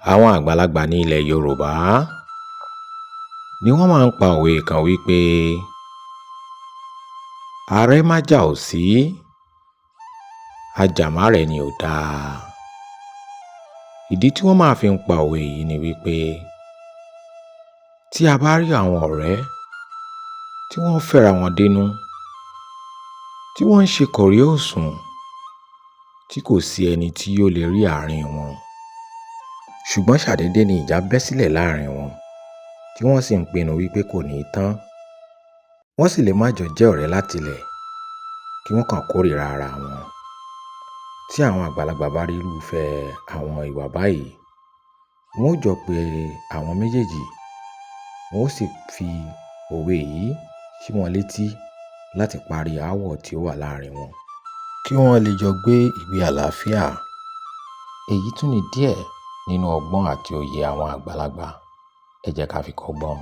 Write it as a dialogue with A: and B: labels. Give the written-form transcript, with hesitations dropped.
A: Àwọn àgbàlagbà ní ilẹ̀ Yorùbá ni wọ́n máa ń pa òwe kan wípé arẹ́ má jà ò sí, ajàmárẹ̀ẹ́ ni ò dáa. Ìdí tí wọ́n máa fi ń pa òwe yìí ni wípé tí a bá rí àwọn ọ̀rẹ́ tí wọ́n fẹ́ra wọn dénú, tí wọ́n ń ṣe kòrí-òsùn, tí kò sí ẹni tí ó lè rí àárín wọn. Ṣùgbọ́n ṣàdédé ni ìjà bẹ́ sílẹ̀ láàrin wọn, tí wọ́n sì ń pinnu wípé kò ní tán. Wọ́n sì lè má jọ jẹ́ ọ̀rẹ́ látilẹ̀, kí wọ́n kàn kórìíra ara wọn. Tí àwọn àgbàlagbà bá rí irúfẹ́ àwọn ìwà báyìí, wọ́n ó jọ pé àwọn méjèèjì, wọ́n ó sì fi òwe yìí sí wọn létí láti parí aáwọ̀ tí ó wà láàrin wọn, kí wọ́n lè jọ gbé ìgbé àlàáfíà. Èyí tún ni díẹ̀ nínú ọgbọ́n àti òye àwọn àgbàlagbà. Ẹ jẹ́ ká fi kọ́gbọ́n.